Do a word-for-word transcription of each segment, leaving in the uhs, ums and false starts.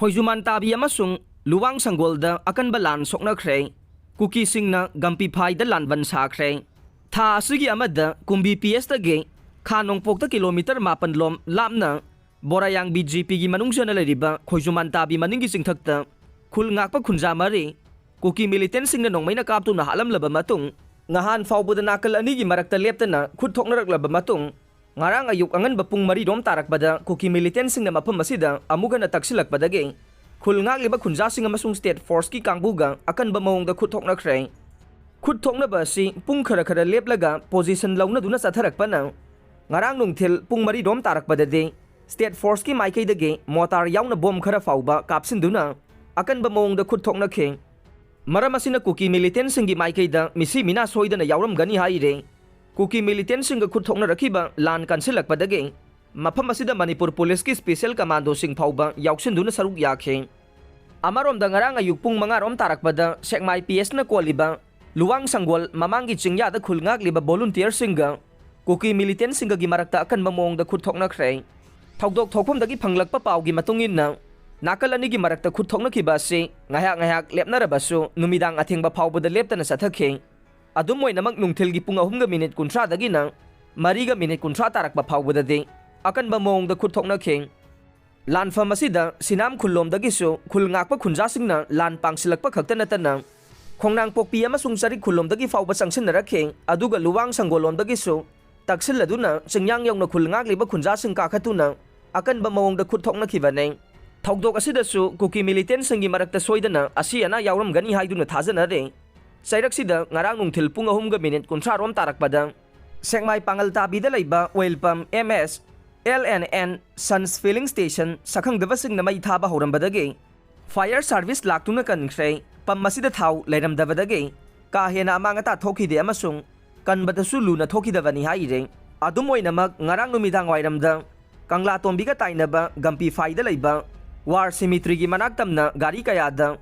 ꯈꯣꯏꯖꯨꯃꯥꯟ ꯇꯥꯕꯤ ꯑꯃꯁꯨꯡ ꯂꯨꯋꯥꯡ ꯁꯪꯒꯣꯜꯗ ꯑꯀꯟꯕ ꯂꯥꯟ ꯁꯣꯛꯅꯈ꯭ꯔꯦ꯫ ꯀꯨꯀꯤꯁꯤꯡꯅ ꯒꯝꯄꯤꯐꯥꯏꯗ ꯂꯥꯟꯕꯟ ꯁꯥꯈ꯭ꯔꯦ꯫ ꯊꯥ ꯑꯁꯤꯒꯤ ꯑꯃꯗ ꯀꯨꯝꯕꯤ ꯄꯤ ꯑꯦꯁꯇꯒꯤ ꯈꯥ ꯅꯣꯡꯄꯣꯛꯇ ꯀꯤꯂꯣꯃꯤꯇꯔ ꯃꯥꯄꯟ ꯂꯣꯝ ꯂꯥꯞꯅ ꯕꯣꯔꯥꯌꯥꯡꯕꯤ ꯖꯤ ꯄꯤꯒꯤ ꯃꯅꯨꯡ ꯆꯟꯅ ꯂꯩꯔꯤꯕ ꯈꯣꯏꯖꯨꯃꯥꯟ ꯇꯥꯕꯤ ꯃꯅꯤꯡꯒꯤ ꯆꯤꯡꯊꯛꯇ ꯈꯨꯜ ꯉꯥꯛꯄ ꯈꯨꯟꯖꯥ ꯃꯔꯤ ꯀꯨꯀꯤ ꯃꯤꯂꯤꯇꯦꯟꯁꯤꯡꯅ ꯅꯣꯡꯃꯩꯅ ꯀꯥꯞꯇꯨꯅ ꯍꯥꯠꯂꯝꯂꯕ ꯃꯇꯨꯡ, ꯅꯍꯥꯟ ꯐꯥꯎꯕꯗ ꯅꯥꯀꯜ ꯑꯅꯤꯒꯤ ꯃꯔꯛꯇ ꯂꯦꯞꯇꯅ ꯈꯨꯠ ꯊꯣꯛꯅꯔꯛꯂꯕ ꯃꯇꯨꯡ, ꯉꯔꯥꯡ ꯑꯌꯨꯛ ꯑꯉꯟꯕ ꯄꯨꯡ ꯃꯔꯤ ꯔꯣꯝ ꯇꯥꯔꯛꯄꯗ ꯀꯨꯀꯤ ꯃꯤꯂꯤꯇꯦꯟꯁꯤꯡꯅ ꯃꯐꯝ ꯑꯁꯤꯗ ꯑꯃꯨꯛ ꯍꯟꯅ ꯇꯛꯁꯤꯜꯂꯛꯄꯗꯒꯤ ꯈꯨꯜ ꯉꯥꯛꯂꯤꯕ ꯈꯨꯟꯖꯥꯁꯤꯡ ꯑꯃꯁꯨꯡ ꯁ꯭ꯇꯦꯠ ꯐꯣꯔꯁꯀꯤ ꯀꯥꯡꯕꯨꯒ ꯑꯀꯟꯕ ꯃꯑꯣꯡꯗ ꯈꯨꯠ ꯊꯣꯛꯅꯈ꯭ꯔꯦ꯫ ꯈꯨꯠ ꯊꯣꯛꯅꯕ ꯑꯁꯤ ꯄꯨꯡ ꯈꯔ ꯈꯔ ꯂꯦꯞꯂꯒ ꯄꯣꯖꯤꯁꯟ ꯂꯧꯅꯗꯨꯅ ꯆꯠꯊꯔꯛꯄꯅ ꯉꯔꯥꯡ ꯅꯨꯡꯊꯤꯜ ꯄꯨꯡ ꯃꯔꯤ ꯔꯣꯝ ꯇꯥꯔꯛꯄꯗꯗꯤ ꯁ꯭ꯇꯦꯠ ꯐꯣꯔꯁꯀꯤ ꯃꯥꯏꯀꯩꯗꯒꯤ ꯃꯣꯇꯥꯔ ꯌꯥꯎꯅ ꯕꯣꯝ ꯈꯔ ꯐꯥꯎꯕ ꯀꯥꯞꯁꯤꯟꯗꯨꯅ ꯑꯀꯟꯕ ꯃꯑꯣꯡꯗ ꯈꯨꯠ ꯊꯣꯛꯅꯈꯤ꯫ ꯃꯔꯝ ꯑꯁꯤꯅ ꯀꯨꯀꯤ ꯃꯤꯂꯤꯇꯦꯟꯁꯤꯡꯒꯤ ꯃꯥꯏꯀꯩꯗ ꯃꯤꯁꯤ ꯃꯤꯅꯥ ꯁꯣꯏꯗꯅ ꯌꯥꯎꯔꯝꯒꯅꯤ ꯍꯥꯏꯔꯦ꯫ ꯀꯨꯀꯤ ꯃꯤꯂꯤꯇꯦꯟꯁꯤꯡꯒ ꯈꯨꯠ ꯊꯣꯛꯅꯔꯛꯈꯤꯕ ꯂꯥꯟ ꯀꯟꯁꯤꯜꯂꯛꯄꯗꯒꯤ ꯃꯐꯝ ꯑꯁꯤꯗ ꯃꯅꯤꯄꯨꯔ ꯄꯨꯂꯤꯁꯀꯤ ꯁ꯭ꯄꯦꯁꯤꯌꯦꯜ ꯀꯃꯥꯟꯗꯣꯁꯤꯡ ꯐꯥꯎꯕ ꯌꯥꯎꯁꯤꯟꯗꯨꯅ ꯁꯔꯨꯛ ꯌꯥꯈꯤ꯫ ꯑꯃꯔꯣꯝꯗ ꯉꯔꯥꯡ ꯑꯌꯨꯛ ꯄꯨꯡ ꯃꯉꯥ ꯔꯣꯝ ꯇꯥꯔꯛꯄꯗ ꯁꯦꯛꯃꯥꯏ ꯄꯤ ꯑꯦꯁꯅ ꯀꯣꯜꯂꯤꯕ ꯂꯨꯋꯥꯡ ꯁꯪꯒꯣꯜ ꯃꯃꯥꯡꯒꯤ ꯆꯤꯡꯌꯥꯗ ꯈꯨꯜ ꯉꯥꯛꯂꯤꯕ ꯚꯣꯂꯨꯟꯇꯤꯌꯔꯁꯤꯡꯒ ꯀꯨꯀꯤ ꯃꯤꯂꯤꯇꯦꯟꯁꯤꯡꯒꯒꯤ ꯃꯔꯛꯇ ꯑꯀꯟꯕ ꯃꯑꯣꯡꯗ ꯈꯨꯠ ꯊꯣꯛꯅꯈ꯭ꯔꯦ꯫ ꯊꯧꯗꯣꯛ ꯊꯣꯛꯐꯝꯗꯒꯤ ꯐꯪꯂꯛꯄ ꯄꯥꯎꯒꯤ ꯃꯇꯨꯡ ꯏꯟꯅ ꯅꯥꯀꯜ ꯑꯅꯤꯒꯤ ꯃꯔꯛꯇ ꯈꯨꯠ ꯊꯣꯛꯅꯈꯤꯕ ꯑꯁꯤ ꯉꯥꯏꯍꯥꯛ ꯉꯥꯏꯍꯥꯛ ꯂꯦꯞꯅꯔꯕꯁꯨ ꯅꯨꯃꯤꯗꯥꯡ ꯑꯊꯦꯡꯕ ꯐꯥꯎꯕꯗ ꯂꯦꯞꯇꯅ ꯆꯠꯊꯈꯤ꯫ ꯑꯗꯨꯝ ꯑꯣꯏꯅꯃꯛ ꯅꯨꯡꯊꯤꯜꯒꯤ ꯄꯨꯡ ꯑꯍꯨꯝꯒ ꯃꯤꯅꯤꯠ ꯀꯨꯟꯊ꯭ꯔꯥꯗꯒꯤꯅ ꯃꯔꯤꯒ ꯃꯤꯅꯤꯠ ꯀꯨꯟꯊ꯭ꯔꯥ ꯇꯥꯔꯛꯄ ꯐꯥꯎꯕꯗꯗꯤ ꯑꯀꯟꯕ ꯃꯑꯣꯡꯗ ꯈꯨꯠ ꯊꯣꯛꯅꯈꯤ꯫ ꯂꯥꯟꯐꯝ ꯑꯁꯤꯗ ꯁꯤꯅꯥꯝ ꯈꯨꯜꯂꯣꯝꯗꯒꯤꯁꯨ ꯈꯨꯜ ꯉꯥꯛꯄ ꯈꯨꯟꯖꯥꯁꯤꯡꯅ ꯂꯥꯟ ꯄꯥꯡꯁꯤꯜꯂꯛꯄ ꯈꯛꯇ ꯅꯠꯇꯅ ꯈꯣꯡꯅꯥꯡꯄꯣꯛꯄꯤ ꯑꯃꯁꯨꯡ ꯆꯔꯤꯛ ꯈꯨꯜꯂꯣꯝꯗꯒꯤ ꯐꯥꯎꯕ ꯆꯪꯁꯤꯟꯅꯔꯛꯈꯤ꯫ ꯑꯗꯨꯒ ꯂꯨꯋꯥꯡ ꯁꯪꯒꯣꯜꯂꯣꯝꯗꯒꯤꯁꯨ ꯇꯛꯁꯤꯜꯂꯗꯨꯅ ꯆꯤꯡꯌꯥꯡ ꯌꯧꯅ ꯈꯨꯜ ꯉꯥꯛꯂꯤꯕ ꯈꯨꯟꯖꯥꯁꯤꯡ ꯀꯥꯈꯠꯇꯨꯅ ꯑꯀꯟꯕ ꯃꯑꯣꯡꯗ ꯈꯨꯠ ꯊꯣꯛꯅꯈꯤꯕꯅꯤ꯫ ꯊꯧꯗꯣꯛ ꯑꯁꯤꯗꯁꯨ ꯀꯨꯀꯤ ꯃꯤꯂꯤꯇꯦꯟꯁꯤꯡꯒꯤ ꯃꯔꯛꯇ ꯁꯣꯏꯗꯅ ꯑꯁꯤ ꯑꯅꯥ ꯌꯥꯎꯔꯝꯒꯅꯤ ꯍꯥꯏꯗꯨꯅ ꯊꯥꯖꯅꯔꯦ꯫ ꯆꯩꯔꯛꯁꯤꯗ ꯉꯔꯥꯡ ꯅꯨꯡꯊꯤꯜ ꯄꯨꯡ ꯑꯍꯨꯝꯒ ꯃꯤꯅꯤꯠ ꯀꯨꯟꯊ꯭ꯔꯥ ꯔꯣꯝ ꯇꯥꯔꯛꯄꯗ ꯁꯦꯛꯃꯥꯏ ꯄꯥꯡꯒꯜ ꯇꯥꯕꯤꯗ ꯂꯩꯕ oil pump M S L N and sons filling station ꯁꯛꯈꯪꯗꯕꯁꯤꯡꯅ ꯃꯩ ꯊꯥꯕ ꯍꯧꯔꯝꯕꯗꯒꯤ ꯐꯥꯌꯔ ꯁꯥꯔꯚꯤꯁ ꯂꯥꯛꯇꯨꯅ ꯀꯟꯈ꯭ꯔꯦ꯫ ꯄꯝ ꯑꯁꯤꯗ ꯊꯥꯎ ꯂꯩꯔꯝꯗꯕꯗꯒꯤ ꯀꯥ ꯍꯦꯟꯅ ꯑꯃꯥꯡ ꯑꯇꯥ ꯊꯣꯛꯈꯤꯗꯦ ꯑꯃꯁꯨꯡ ꯀꯟꯕꯗꯁꯨ ꯂꯨꯅ ꯊꯣꯛꯈꯤꯗꯕꯅꯤ ꯍꯥꯏꯔꯦ꯫ ꯑꯗꯨꯝ ꯑꯣꯏꯅꯃꯛ ꯉꯔꯥꯡ ꯅꯨꯃꯤꯗꯥꯡ ꯋꯥꯏꯔꯝꯗ ꯀꯪꯂꯥꯇꯣꯝꯕꯤꯒ ꯇꯥꯏꯅꯕ ꯒꯝꯄꯤꯐꯥꯏꯗ ꯂꯩꯕ ꯋꯥꯔ ꯁꯤꯃꯤꯇ꯭ꯔꯤꯒꯤ ꯃꯅꯥꯛ ꯇꯝꯅ ꯒꯥꯔꯤ ꯀꯌꯥꯗ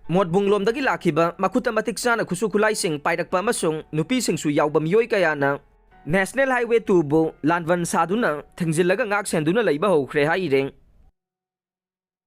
ꯃꯣꯠꯕꯨꯡꯂꯣꯝꯗꯒꯤ ꯂꯥꯛꯈꯤꯕ ꯃꯈꯨꯠꯇ ꯃꯇꯤꯛ ꯆꯥꯅ ꯈꯨꯠꯁꯨ ꯈꯨꯠꯂꯥꯏꯁꯤꯡ ꯄꯥꯏꯔꯛꯄ ꯑꯃꯁꯨꯡ ꯅꯨꯄꯤꯁꯤꯡꯁꯨ ꯌꯥꯎꯕ ꯃꯤꯑꯣꯏ ꯀꯌꯥꯅ ꯅꯦꯁꯅꯦꯜ ꯍꯥꯏꯋꯦ ꯇꯨꯕꯨ ꯂꯥꯟꯕꯟ ꯁꯥꯗꯨꯅ ꯊꯤꯡꯖꯤꯜꯂꯒ ꯉꯥꯛ ꯁꯦꯟꯗꯨꯅ ꯂꯩꯕ ꯍꯧꯈ꯭ꯔꯦ ꯍꯥꯏꯔꯦ꯫